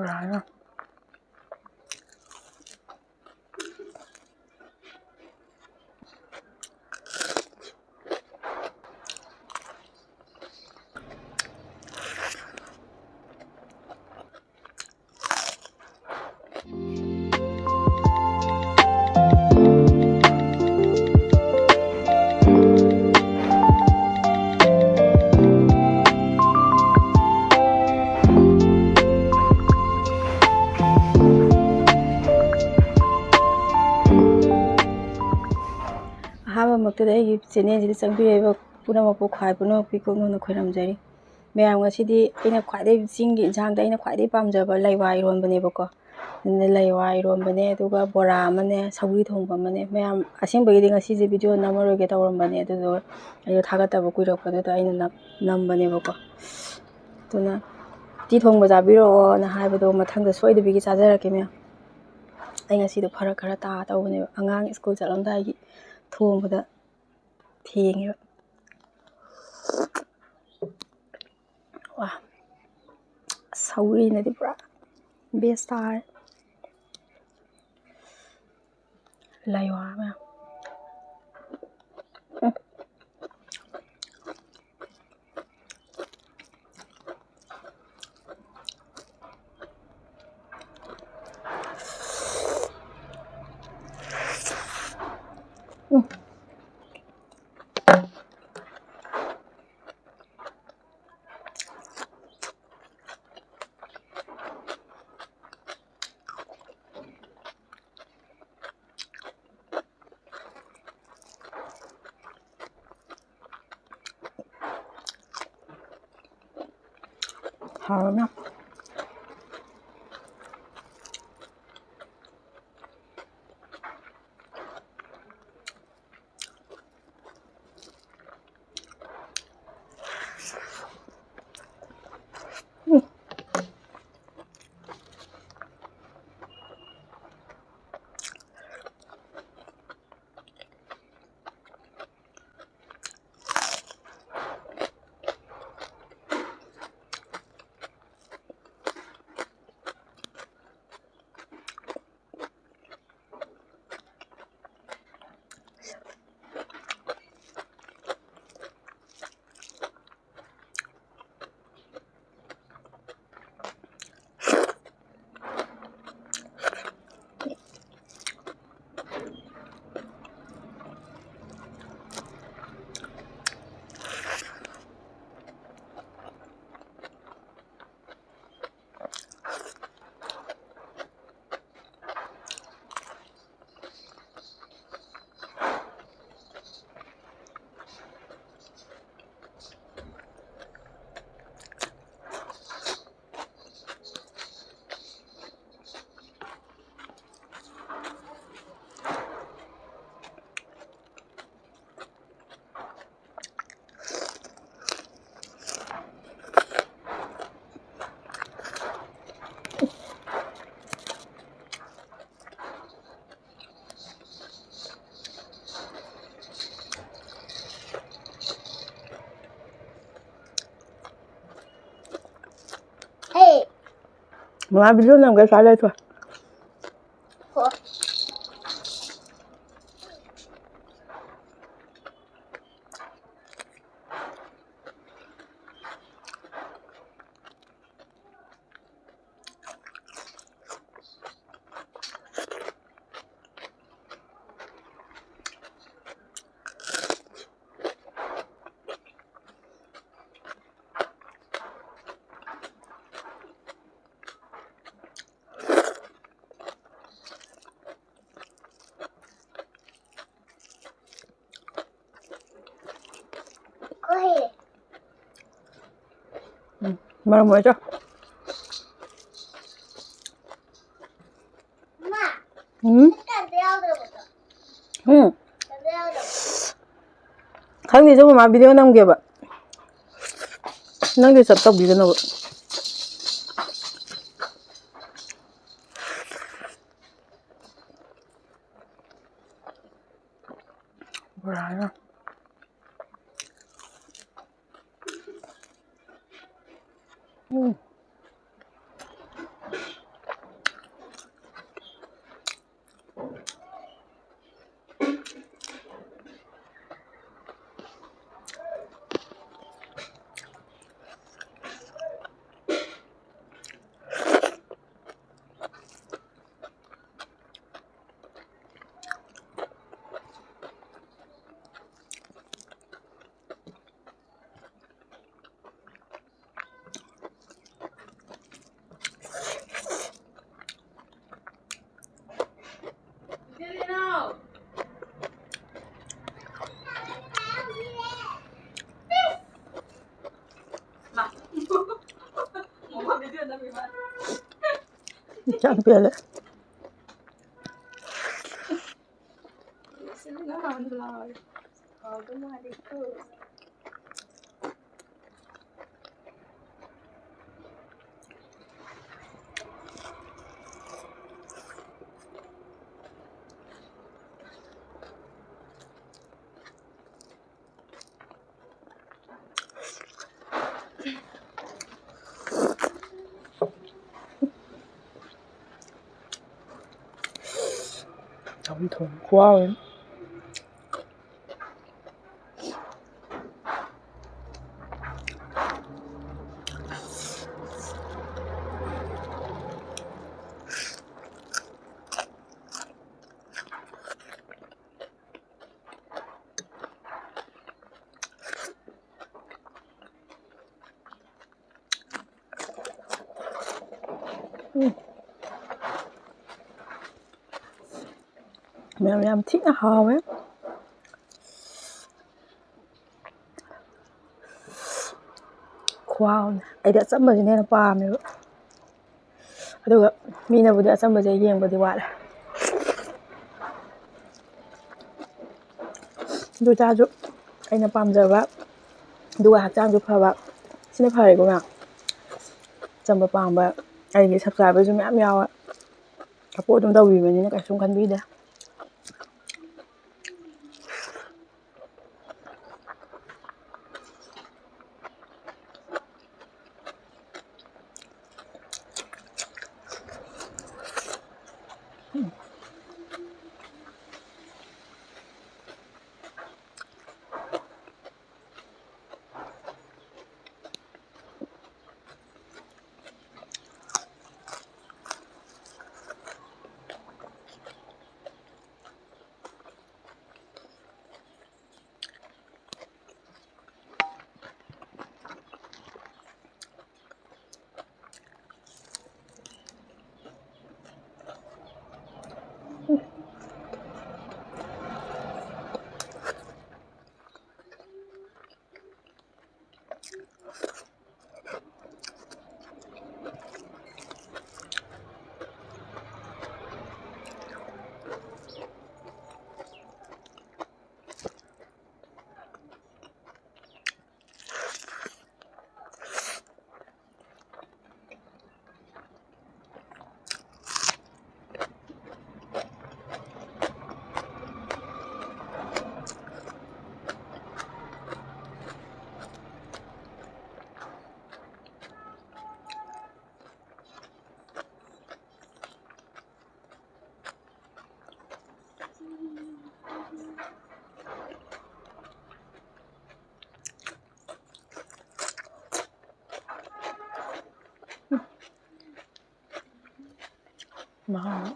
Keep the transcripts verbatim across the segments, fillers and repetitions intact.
ꯕꯣꯔꯥꯅ꯫ ꯑꯍꯥꯟꯕꯃꯛꯇꯗ ꯑꯩꯒꯤ ꯆꯦꯅꯦꯜꯁꯤꯗ ꯆꯪꯕꯤꯔꯛꯏꯕ ꯄꯨꯝꯅꯃꯛꯄꯨ ꯈ꯭ꯋꯥꯏ ꯄꯨꯝꯅꯃꯛ ꯄꯤꯀꯣꯛꯅꯅ ꯈꯣꯏꯔꯝꯖꯔꯤ꯫ ꯃꯌꯥꯝ, ꯉꯁꯤꯗꯤ ꯑꯩꯅ ꯈ꯭ꯋꯥꯏꯗꯒꯤ, ꯆꯤꯡꯒꯤ ꯏꯟꯁꯥꯡꯗ ꯑꯩꯅ ꯈ꯭ꯋꯥꯏꯗꯒꯤ ꯄꯥꯝꯖꯕ ꯂꯩꯋꯥ ꯏꯔꯣꯟꯕꯅꯦꯕꯀꯣ꯫ ꯑꯗꯨꯅ ꯂꯩꯋꯥ ꯏꯔꯣꯟꯕꯅꯦ, ꯑꯗꯨꯒ ꯕꯣꯔꯥ ꯑꯃꯅꯦ, ꯁꯧꯒ꯭ꯔꯤ ꯊꯣꯡꯕ ꯑꯃꯅꯦ꯫ ꯃꯌꯥꯝ, ꯑꯁꯦꯡꯕꯒꯤꯗꯤ ꯉꯁꯤꯁꯦ ꯚꯤꯗꯤꯑꯣ ꯅꯝꯃꯔꯣꯏꯒꯦ ꯇꯧꯔꯝꯕꯅꯦ, ꯑꯗꯨꯗꯣ ꯑꯩꯗꯣ ꯊꯥꯒꯠꯇꯕ ꯀꯨꯏꯔꯛꯄꯗꯨꯗ ꯑꯩꯅ ꯅꯝ-, ꯅꯝꯕꯅꯦꯕꯀꯣ꯫ ꯑꯗꯨꯅ ꯎꯇꯤ ꯊꯣꯡꯕ ꯆꯥꯕꯤꯔꯛꯑꯣꯅ ꯍꯥꯏꯕꯗꯣ ꯃꯊꯪꯗ ꯁꯣꯏꯗꯕꯤꯒꯤ ꯆꯥꯖꯔꯛꯀꯦ ꯃꯌꯥꯝ꯫ ꯑꯩ ꯉꯁꯤꯗꯣ ꯐꯔꯛ ꯈꯔ ꯇꯥ ꯇꯧꯕꯅꯦꯕ, ꯑꯉꯥꯡ ꯁ꯭ꯀꯨꯜ ꯆꯠꯂꯝꯗꯥꯏꯒꯤ ꯊꯣꯡꯕꯗ ꯊꯦꯡꯉꯦꯕ꯫ ꯋꯥ, ꯁꯧꯒ꯭ꯔꯤꯅꯗꯤ ꯄꯨꯔꯥ ꯕꯦꯁ ꯇꯥꯔꯦ꯫ ꯂꯩꯋꯥ ꯃꯌꯥꯝ꯫ ꯎꯝ꯫ ꯎꯝ꯫ ꯍꯥꯎꯔꯕ꯭ꯔꯥ? ꯃꯃꯥ ꯚꯤꯗꯤꯑꯣ ꯅꯝꯒꯦ ꯁ꯭ꯋꯥꯏ ꯂꯩꯊꯣꯛ꯫ ꯎꯝ, ꯃꯔꯝ ꯑꯣꯏꯔꯣ꯫ ꯎꯝ? ꯎꯝ? ꯈꯪꯗꯦ, ꯏꯆꯧ ꯃꯃꯥ ꯚꯤꯗꯤꯑꯣ ꯅꯝꯒꯦꯕ꯫ ꯅꯪꯗꯤ ꯆꯞ ꯇꯧꯕꯤꯒꯅꯣꯕ꯫ ꯕꯣꯔꯥꯅ꯫ ꯎꯝ꯫ ꯏꯆꯥ ꯅꯨꯄꯤ ꯍꯜꯂꯛꯑꯦ꯫ ꯊꯣꯡ ꯈꯨꯍꯥꯎ ꯑꯃ꯫ ꯎꯝ꯫ ꯃꯌꯥꯝ ꯌꯥꯝ ꯊꯤꯅ ꯍꯥꯎꯋꯦ꯫ ꯈꯨꯍꯥꯎ ꯑꯃꯅꯦ꯫ ꯑꯩꯗꯤ ꯑꯆꯝꯕꯁꯤꯅ ꯍꯦꯟꯅ ꯄꯥꯝꯃꯦꯕ꯫ ꯑꯗꯨꯒ ꯃꯤꯅꯕꯨꯗꯤ ꯑꯆꯝꯕꯁꯦ ꯌꯦꯡꯕꯗꯤ ꯋꯥꯠꯂꯦ꯫ ꯑꯗꯨ ꯑꯣꯏꯇꯥꯔꯁꯨ ꯑꯩꯅ ꯄꯥꯝꯖꯕ, ꯑꯗꯨꯒ ꯍꯛꯆꯥꯡꯁꯨ ꯐꯕ, ꯁꯤꯅ ꯐꯔꯦꯀꯣ ꯃꯌꯥꯝ꯫ ꯑꯆꯝꯕ ꯄꯥꯝꯕ ꯑꯩꯒꯤ subscriberꯁꯨ ꯃꯌꯥꯝ ꯌꯥꯎꯋꯦ꯫ Support ꯑꯗꯨꯝ ꯇꯧꯕꯤꯕꯅꯤꯅ ꯀꯩꯁꯨꯝ ꯈꯟꯕꯤꯗꯦ꯫ ꯃꯍꯥꯎ꯫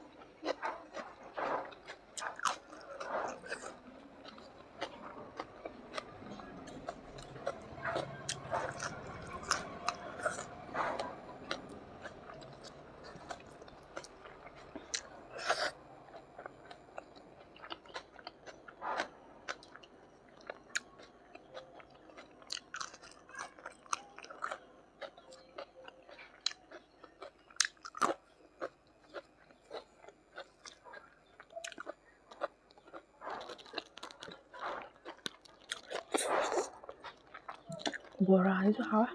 ꯕꯣꯔꯥꯁꯤꯁꯨ ꯍꯥꯎꯋꯦ꯫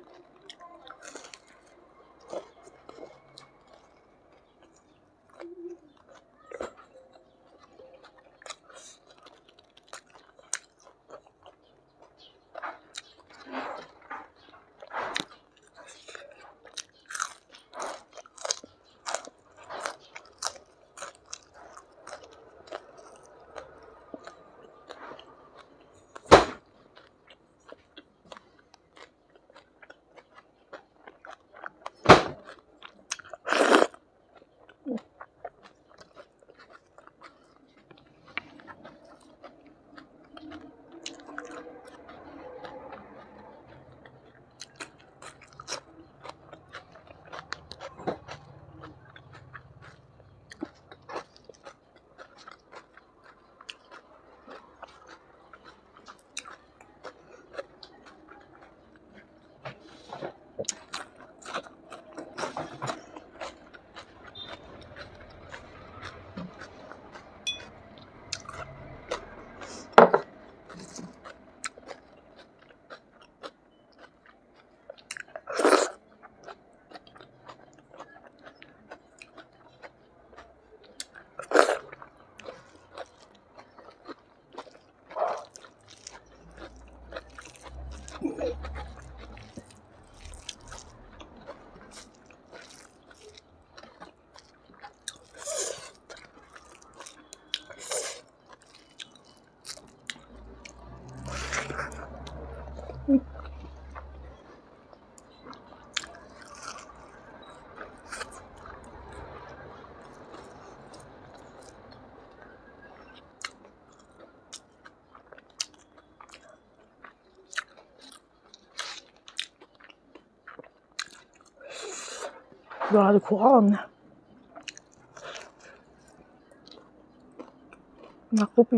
ꯕꯣꯔꯥꯗꯤ ꯈꯨꯍꯥꯎ ꯑꯃꯅꯦ꯫ ꯅꯥꯀꯨꯞꯄꯤ